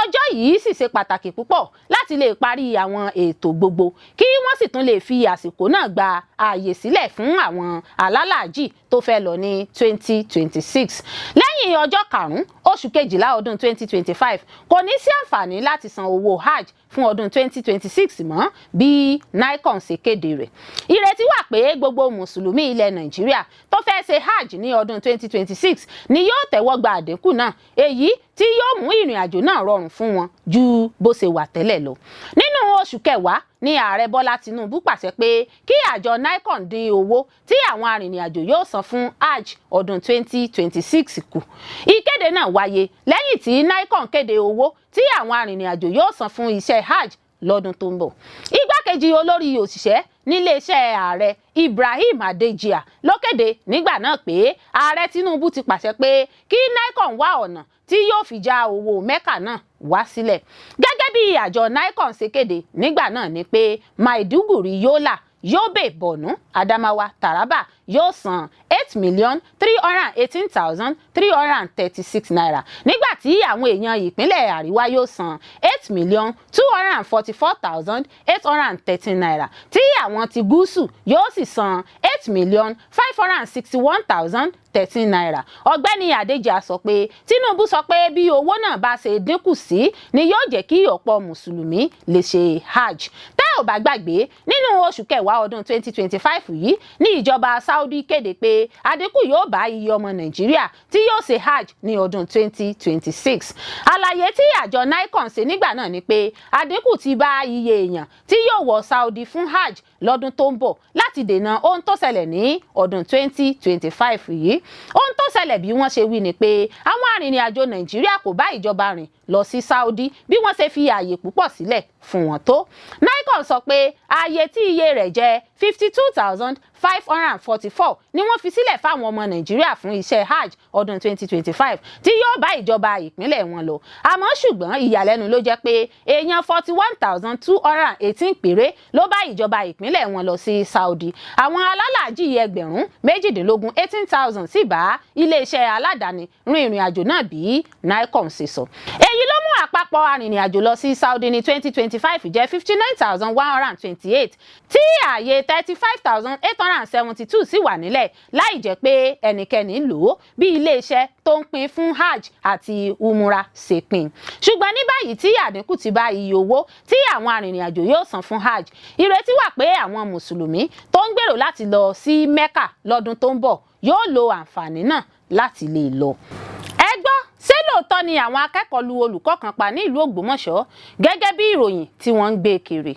Ọjọ́ yìí sì ṣe pàtàkì púpọ̀ láti lè parí àwọn ètò gbogbo, kí wọ́n sì tún lè fi àsìkò náà gba ààyè sílẹ̀ fún àwọn alálàájì tó fẹ́ lọ ní 2026. Lẹ́yìn ọjọ́ 5 oṣù kejìlá ọdún 2025, kò ní sí àǹfààní láti san owó hajj fún ọdún 2026 mọ́, bí NICON ṣe kéde rẹ̀. Ìrètí wà pé gbogbo mùsùlùmí ilẹ̀ Nàìjíríà tó fẹ́ ṣe hajj ní ọdún 2026 ni yóò tẹ́wọ́ gba àdínkù náà, èyí tí yóò mú ìrìn àjò náà rọrùn fún wọn ju bó ṣe wà tẹ́lẹ̀ lọ. Nínú oṣù kẹwàá ní ààrẹ Bọ́lá Tinubu pàṣẹ pé kí àjọ NICON dín owó tí àwọn arìnrìn-àjò yóò san fún hajj ọdún 2026 kù. Ìkéde náà wáyé lẹ́yìn tí NICON kéde owó tí àwọn arìnrìn-àjò yóò san fún iṣẹ́ hajj lọ́dún tó ń bọ̀. Igbákejì olórí òṣìṣẹ́ níléeṣẹ́ ààrẹ, Ibrahim Hadejia, ló kéde nígbà náà pé ààrẹ Tinubu ti pàṣẹ pé kí NICON wá ọ̀nà tí yóò fi já owó Mẹ́kà náà wá sílẹ̀. Gẹ́gẹ́ bí àjọ NICON ṣe kéde nígbà náà ni pé Maiduguri, Yola. Yobe, Borno, Adamawa, Taraba yóò san ₦8,318,336, nígbà tí àwọn èèyàn ìpínlẹ̀ Àríwá yóò san ₦8,244,813, tí àwọn ti Gúúsù yóò sì san ₦8,561,013. Ọ̀gbẹ́ni Adéjà sọ pé Tinubu sọ pé bí owó náà bá ṣe dínkù sí ni yóò jẹ́ kí ọ̀pọ̀ mùsùlùmí lè ṣe hajj. Tẹ́ ò bá gbàgbé, nínú oṣù kẹwàá ọdún 2025 yìí ní ìjọba Saudi kéde pé àdínkù yóò bá iye ọmọ Nàìjíríà tí yóò ṣe hajj ní ọdún 2026. Àlàyé tí àjọ NAICOM ṣe nígbà náà ni pé àdínkù ti bá iye èèyàn tí yóò wọ Saudi fún hajj lọ́dún tó ń bọ̀ láti dènà ohun tó ṣẹlẹ̀ ní ọdún 2025 yìí. Ohun tó ṣẹlẹ̀ bí wọ́n ṣe wí ni pé àwọn arìnrìn-àjò Nàìjíríà kò bá ìjọba rìn lọ sí Saudi bí wọ́n ṣe fi ààyè púpọ̀ sílẹ̀ fún wọn tó. NAICOM sọ pé ààyè tí iye rẹ̀ jẹ́ 52,544 ni wọ́n fi sílẹ̀ fáwọn ọmọ Nàìjíríà fún iṣẹ́ hajj ọdún 2025 tí yóò bá ìjọba ìpínlẹ̀ wọn lọ. Àmọ́ ṣùgbọ́n, ìyàlẹ́nu ló jẹ́ pé èèyàn 41,218 péré ló bá ìjọba ìpínlẹ̀ wọn lọ sí Saudi. Àwọn alálàájì ẹgbẹ̀rún 18, 18,000, sì bá iléeṣẹ́ aládàáni rin ìrìn àjò náà bí NAICOM ṣe sọ. Èyí ló mú àpapọ̀ arìnrìn-àjò lọ sí Saudi ní 2025 jẹ́ 59,128, tí ààyè 35,872 sì wà nílẹ̀ láì jẹ́ pé ẹnikẹ́ni lò ó bí iléeṣẹ́ tó ń pín fún hajj àti umura ṣe pín. Ṣùgbọ́n ní báyìí tí àdínkù ti bá iye owó tí àwọn arìnrìn-àjò yóò san fún hajj, ìrètí wà pé àwọn mùsùlùmí tó ń gbèrò láti lọ sí Mecca lọ́dún tó ń bọ̀ yóò lo àǹfààní náà láti lè lọ. Ẹ gbọ́, ṣé lóòótọ́ ni àwọn akẹ́kọ̀ọ́ lu olùkọ́ kan pa ní ìlú Ògbómọ̀ṣọ́ gẹ́gẹ́ bí ìròyìn tí wọ́n ń gbé kiri?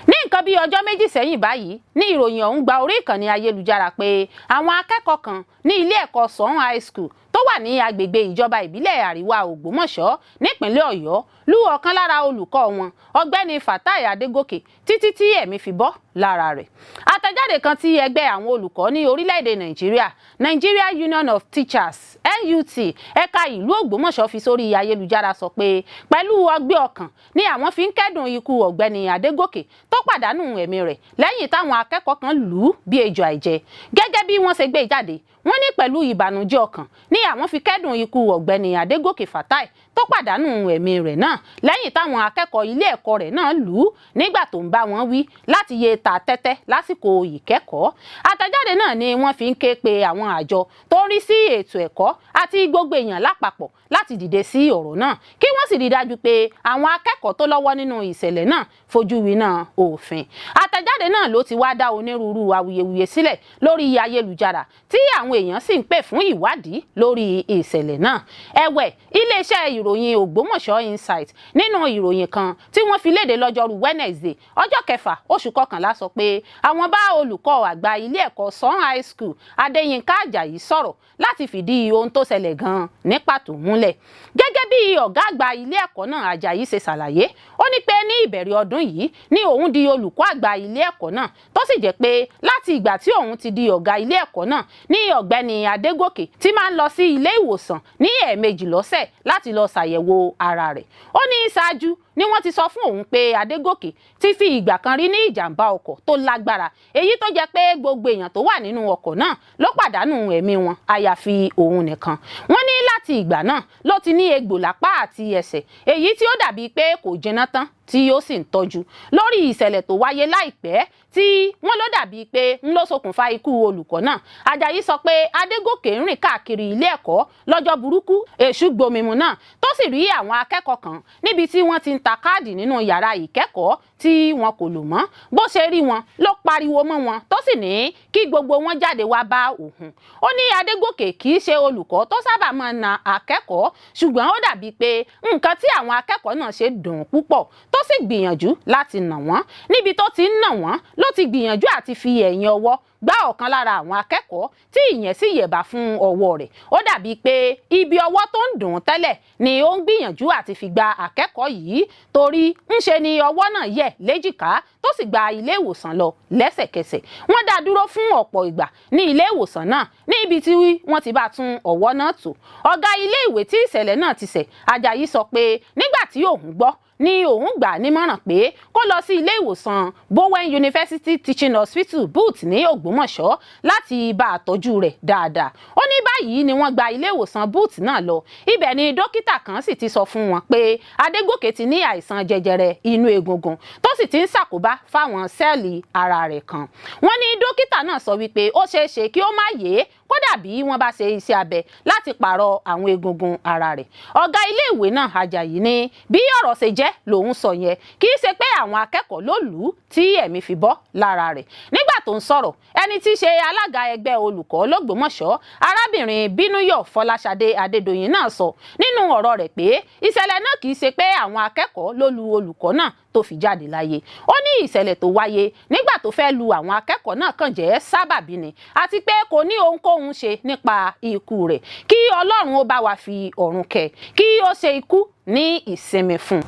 Ní nǹkan bíi ọjọ́ 2 sẹ́yìn báyìí ní ìròyìn ọ̀hún gba orí ìkànnì ayélujára pé àwọn akẹ́kọ̀ọ́ kan ní ilé ẹ̀kọ́ Sọ̀ún High School tó wà ní agbègbè ìjọba ìbílẹ̀ Àríwá Ògbómọ̀ṣọ́ nípínlẹ̀ Ọ̀yọ́ lu ọ̀kan lára olùkọ́ wọn, Ọ̀gbẹ́ni Fatai Adégòkè, títí tí ẹ̀mí fi bọ́ lára rẹ̀. Àtẹ̀jáde kan tí ẹgbẹ́ àwọn olùkọ́ ní orílẹ̀-èdè Nàìjíríà, Nigeria Union of Teachers, NUT, ẹ̀ka ìlú Ògbómọ̀ṣọ́ fi sórí ayélujára sọ pé pẹ̀lú ọgbẹ́ ọkàn ni àwọn fi ń kẹ́dùn ikú Ọ̀gbẹ́ni Adégòkè tó pàdánù ẹ̀mí rẹ̀ lẹ́yìn táwọn akẹ́kọ̀ọ́ kan lù ú bí ejò àìjẹ. Gẹ́gẹ́ bí wọ́n ṣe gbé jáde, wọ́n ní pẹ̀lú ìbànújẹ́ ọkàn ní àwọn fi kẹ́dùn ikú Ọ̀gbẹ́ni Adégòkè Fatai tó pàdánù ẹ̀mí rẹ̀ náà lẹ́yìn táwọn akẹ́kọ̀ọ́ ilé ẹ̀kọ́ rẹ̀ náà lù ú nígbà tó ń bá wọn wí láti yé ta tẹ́tẹ́ lásìkò ìkẹ́kọ̀ọ́. Àtẹ̀jáde náà ni wọ́n fi ń ké pe àwọn àjọ tó ń rí sí ètò ẹ̀kọ́ àti gbogbo èèyàn lápapọ̀ láti dìde sí ọ̀rọ̀ náà, kí wọ́n sì rí dájú pé àwọn akẹ́kọ̀ọ́ tó lọ́wọ́ nínú ìṣẹ̀lẹ̀ náà fojú winá òfin. Àtẹ̀jáde náà ló ti wá dá onírúurú awuyewuye sílẹ̀ lórí ayélujára, tí àwọn èèyàn sì ń pè fún ìwádìí lórí ìṣẹ̀lẹ̀ náà. Ẹ̀wẹ̀, iléeṣẹ́ ìròyìn Ògbómọ̀ṣọ́ Insight, nínú ìròyìn kan tí wọ́n fi léde lọ́jọ́rú Wednesday, ọjọ́ kẹfà oṣù kọkànlá, sọ pé àwọn bá olùkọ́ àgbà ilé ẹ̀kọ́ Sọ̀ún High School, Adéyínká Àjàyí, sọ̀rọ̀ láti fìdí ohun tó ṣẹlẹ̀ gan-an ní pàtó múlẹ̀. Gẹ́gẹ́ bí ọ̀gá àgbà ilé ẹ̀kọ́ náà, Àjàyí, ṣe ṣàlàyé, ó ní pé ní ìbẹ̀rẹ̀ ọdún yìí ní òun di olùkọ́ àgbà ilé ẹ̀kọ́ náà, tó sì jẹ́ pé láti ìgbà tí òun ti di ọ̀gá ilé ẹ̀kọ́ náà ní Ọ̀gbẹ́ni Adégòkè ti máa ń lọ sí ilé ìwòsàn ní ẹ̀ẹ̀mejì lọ́sẹ̀ láti lọ ṣàyẹ̀wò ara rẹ̀. Ó ní ṣáájú ni wọ́n ti sọ fún òun pé Adégòkè ti fi ìgbà kan rí ní ìjàmbá ọkọ̀ tó lágbára, èyí tó jẹ́ pé gbogbo èèyàn tó wà nínú ọkọ̀ náà ló pàdánù ẹ̀mí wọn àyàfi òun nìkan. Wọ́n ní láti ìgbà náà ló ti ní egbò lápá àti ẹsẹ̀, èyí tí ó dàbí pé kò jiná tán tí ó sì ń tọ́jú. Lórí ìṣẹ̀lẹ̀ tó wáyé láìpẹ́ tí wọ́n ló dàbí pé ń ló ṣokùnfà ikú olùkọ́ náà, Àjàyí sọ pé Adégòkè ń rìn káàkiri ilé ẹ̀kọ́ lọ́jọ́ burúkú èṣù gbomimu náà, tó sì rí àwọn akẹ́kọ̀ọ́ kan níbi tí wọ́n ti ń ta káàdì nínú yàrá ìkẹ́kọ̀ọ́ tí wọn kò lò mọ́. Bó ṣe rí wọn ló pariwo mọ́ wọn, tó sì ní kí gbogbo wọn jáde wá bá òun. Ó ní Adégòkè kì í ṣe olùkọ́ tó sábà máa na akẹ́kọ̀ọ́, ṣùgbọ́n ó dàbí pé nǹkan tí àwọn akẹ́kọ̀ọ́ náà ṣe dùn púpọ̀, tó sì gbìyànjú láti nà wọ́n. Níbi tó ti ń nà wọ́n ló ti gbìyànjú àti fi ẹ̀yìn ọwọ́ gbá ọ̀kan lára àwọn akẹ́kọ̀ọ́ tí ìyẹn sì yẹ̀bá fún ọwọ́ rẹ̀. Ó dàbíi pé ibi ọwọ́ tó ń dùn ún tẹ́lẹ̀ ni ó ń gbìyànjú àti fi gba akẹ́kọ̀ọ́ yìí, torí ńṣe ni ọwọ́ náà yẹ̀ léjìká tó sì gba ilé ìwòsàn lọ lẹ́sẹ̀kẹsẹ̀. Wọ́n dá dúró fún ọ̀pọ̀ ìgbà ní ilé ìwòsàn náà, ní ibi tí wọ́n ti bá tún ọwọ́ náà tò. Ọ̀gá ilé ìwé tí ìṣẹ̀lẹ̀ náà ti ṣẹ̀, Ajayi, sọ pé nígbà tí òun gbọ́ ni òun gbà nímọ̀ràn pé kó lọ sí ilé ìwòsàn Bowen University Teaching Hospital, BUTH, ní Ògbómọ̀ṣọ́ láti bá a tọ́jú rẹ̀ dáadáa. Ó ní báyìí ni wọ́n gba ilé ìwòsàn BUTH náà lọ. Ibẹ̀ ni dókítà kan sì ti sọ fún wọn pé Adégòkè ti ní àìsàn jẹjẹrẹ inú egungun tó sì ti ń ṣàkóbá fáwọn sẹ́ẹ̀lì ara rẹ̀ kan. Wọ́n ní dókítà náà sọ wípé ó ṣeé ṣe kí ó má yè é kódà bí wọ́n bá ṣe iṣẹ́ abẹ láti pààrọ̀ àwọn egungun ara rẹ̀. Ọ̀gá iléèwé náà, Ajayi, ní bí ọ̀rọ̀ ṣe jẹ́ lòun sọ yẹn, kì í ṣe pé àwọn akẹ́kọ̀ọ́ ló lù ú tí ẹ̀mí fi bọ́ lára rẹ̀. Nígbà tó ń sọ̀rọ̀, ẹni tí í ṣe alága ẹgbẹ́ olùkọ́ lọ́gbọ́mọ̀ṣọ́, arábìnrin Bínúyọ̀ Fọláṣadé Adédọ̀yìn náà sọ nínú ọ̀rọ̀ rẹ̀ pé ìṣẹ̀lẹ̀ náà kì í ṣe pé àwọn akẹ́kọ̀ọ́ ló lu olùkọ́ náà tó fi jáde láyé. Ó ní ìṣẹ̀lẹ̀ tó wáyé nígbà tó fẹ́ lu àwọn akẹ́kọ̀ọ́ náà kàn jẹ́ sábàbí ni, àti pé kò ní ohunkóhun ṣe nípa ikú rẹ̀. Kí Ọlọ́run ó bá wa fi ọ̀run kẹ́, kí ó ṣe ikú ní ìsinmi fún un.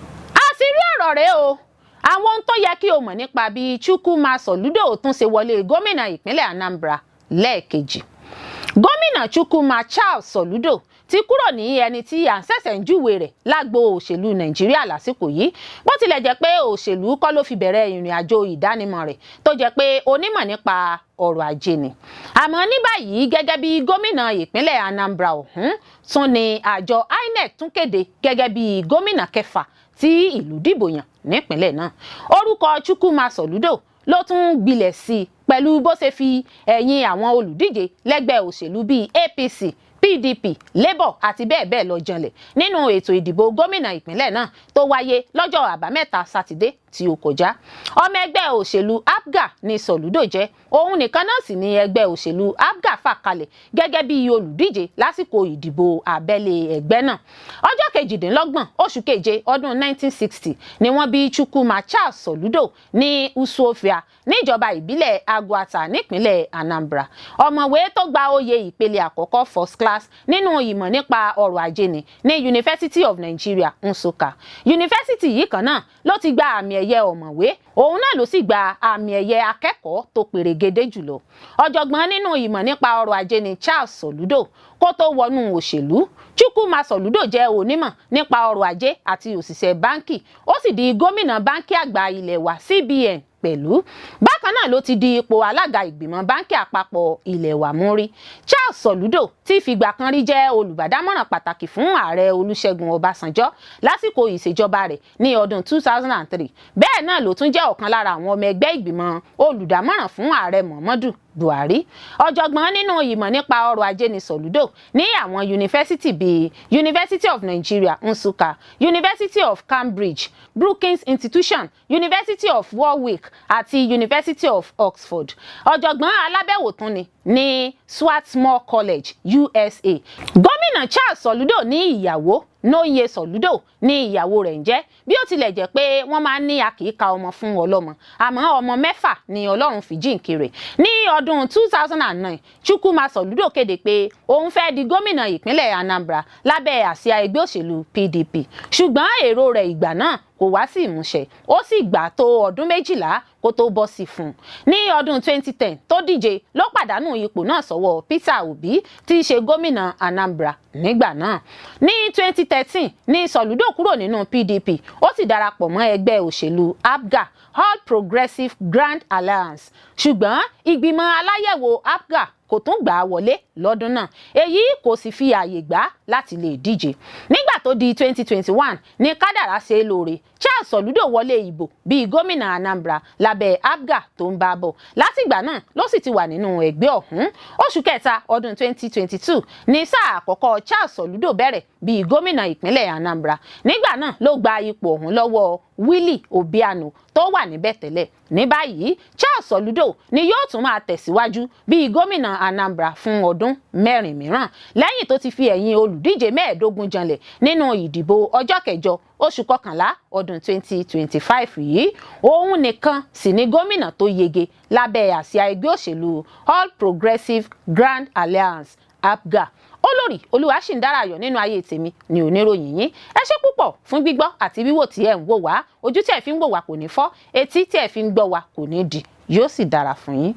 Àṣírí ọ̀rọ̀ rèé o, àwọn ohun tó yẹ kí o mọ̀ nípa bí Chukwuma Soludo tún ṣe wọlé gómìnà ìpínlẹ̀ Anambra lẹ́ẹ̀kejì. Gómìnà Chukwuma Charles Soludo ti kúrò ní ẹni tí à ń ṣẹ̀ṣẹ̀ ń júwe rẹ̀ lágbo òṣèlú Nàìjíríà lásìkò yìí. Bó tilẹ̀ jẹ́ pé òṣèlú kọ́ ló fi bẹ̀rẹ̀ ìrìn àjò ìdánimọ̀ rẹ̀, tó jẹ́ pé onímọ̀ nípa ọrọ̀ ajé ni, àmọ́ ní báyìí, gẹ́gẹ́ bí gómìnà ìpínlẹ̀ Anambra ọ̀hún tún ni àjọ INEC tún kéde gẹ́gẹ́ bí gómìnà kẹfà tí ìlú dìbò yàn nípìnlẹ̀ náà, orúkọ Chukwuma Soludo ló tún gbilẹ̀ sí i pẹ̀lú bó ṣe fi ẹ̀yìn àwọn olùdíje lẹ́gbẹ́ òṣèlú bíi APC, PDP, Labour àti bẹ́ẹ̀ bẹ́ẹ̀ lọ janlẹ̀ nínú ètò ìdìbò gómìnà ìpínlẹ̀ náà tó wáyé lọ́jọ́ Àbámẹ́ta Sátidé tí ó kọjá. Ọmọ ẹgbẹ́ òṣèlú APGA ní Soludo jẹ́. Òun nìkan náà sì ni ẹgbẹ́ òṣèlú APGA fà kalẹ̀ gẹ́gẹ́ bí olùdíje lásìkò ìdìbò abẹ́lé ẹgbẹ́ náà. Ọjọ́ 28 oṣù keje ọdún 1960 ni wọ́n bí Chukwuma Charles Soludo ní Isuofia, níjọba ìbílẹ̀ Aguata, nípínlẹ̀ Anambra. Ọ̀mọ̀wé tó gba oyè ìpele àkọ́kọ́, first class, nínú ìmọ̀ nípa ọrọ̀ ajé ni ní University of Nigeria, Nsukka. Yunifásitì yìí kan náà ló ti gba àmì ẹ̀yẹ ọ̀mọ̀wé. Òun náà ló sì gba àmì ẹ̀yẹ akẹ́kọ̀ọ́ tó perégedé jùlọ. Ọ̀jọ̀gbọ́n nínú ìmọ̀ nípa ọrọ̀ ajé ni Charles Soludo. Kó tó wọnú òṣèlú, Chukwuma Soludo jẹ́ onímọ̀ nípa ọrọ̀ ajé àti òṣìṣẹ́ báńkì. Ó sì di gómìnà Báńkì Àgbà ilé wa, CBN, pẹ̀lú. Bákan náà ló ti di ipò alága ìgbìmọ̀ Báńkì Àpapọ̀ ilé wa mú rí. Charles Soludo tí fìgbà kan rí jẹ́ olùbádámọ̀ràn pàtàkì fún Ààrẹ Olúṣẹ́gun Ọbásanjọ́ lásìkò ìṣèjọba rẹ̀ ní ọdún 2003. Bẹ́ẹ̀ náà ló tún jẹ́ ọ̀kan lára àwọn ọmọ ẹgbẹ́ ìgbìmọ̀ olùdámọ̀ràn fún Ààrẹ Muhammadu Buhari. Ọ̀jọ̀gbọ́n nínú ìmọ̀ nípa ọrọ̀ ajé ní Soludo ní àwọn yunifásitì bíi University of Nigeria, Nsukka, University of Cambridge, Brookings Institution, University of Warwick àti University of Oxford. Ọ̀jọ̀gbọ́n alábẹ̀wò tún ni ní Swarthmore College, USA. Gómìnà Charles Soludo ní ìyàwó. Nonye Soludo ní ìyàwó rẹ̀ ń jẹ́. Bí ó tilẹ̀ jẹ́ pé wọ́n máa ń ní a kì í ka ọmọ fún ọlọ́mọ, àmọ́ ọmọ mẹ́fà ni Ọlọ́run fi jíǹkí rẹ̀. Ní ọdún 2009, Chukwuma Soludo kéde pé òun fẹ́ di gómìnà ìpínlẹ̀ Anambra lábẹ́ àsíá ẹgbẹ́ òṣèlú PDP, ṣùgbọ́n èrò rẹ̀ ìgbà náà kò wá sí ìmúṣẹ. Ó sì gbà tó ọdún 12 kó tó bọ́ sí fún un. Ní ọdún 2010 tó díje ló pàdánù ipò náà sọ́wọ́ Peter Obi tí í ṣe gómìnà Anambra nígbà náà. Ní 2013 ní Soludo kúrò nínú PDP, ó sì darapọ̀ mọ́ ẹgbẹ́ òṣèlú APGA, All Progressive Grand Alliance, ṣùgbọ́n ìgbìmọ̀ aláyẹ̀wò APGA kò tún gbà á wọlé lọ́dún náà. Èyí kò sì fi ààyè gbà láti lè díje. Nígbà tó di 2021 ní kádàrá ṣe é lóore, Charles Soludo wọlé ìbò bíi gómìnà Anambra lábẹ́ APGA tó ń bá bọ̀. Látìgbà náà ló sì ti wà nínú ẹgbẹ́ ọ̀hún. Oṣù kẹta ọdún 2022 ní sáà àkọ́kọ́ Charles Soludo bẹ̀rẹ̀ bíi gómìnà ìpínlẹ̀ Anambra. Nígbà náà ló gba ipò ọ̀hún lọ́wọ́ Willie Obiano tó wà níbẹ̀ tẹ́lẹ̀. Ní báyìí, Charles Soludo ni yóò tún máa tẹ̀síwájú bíi gómìnà Anambra fún ọdún 4 mìíràn, lẹ́yìn tó ti fi ẹ̀yìn olùdíje 15 janlẹ̀ nínú ìdìbò ọjọ́ 8 oṣù 11 ọdún 2025 yìí. Òun nìkan sì ni gómìnà tó yege lábẹ́ àsíá ẹgbẹ́ òṣèlú All Progressives Grand Alliance, APGA. Olórí Olúwaṣìndára Ayọ̀ nínú ayé tèmi ni oníròyìn yín. Ẹ ṣé púpọ̀ fún gbígbọ́ àti wíwò tí ẹ̀ ń wò wá. Ojú tí ẹ fi ń wò wá kò ní fọ́, etí tí ẹ fi ń gbọ́ wá kò ní di, yóò sì dára fún yín.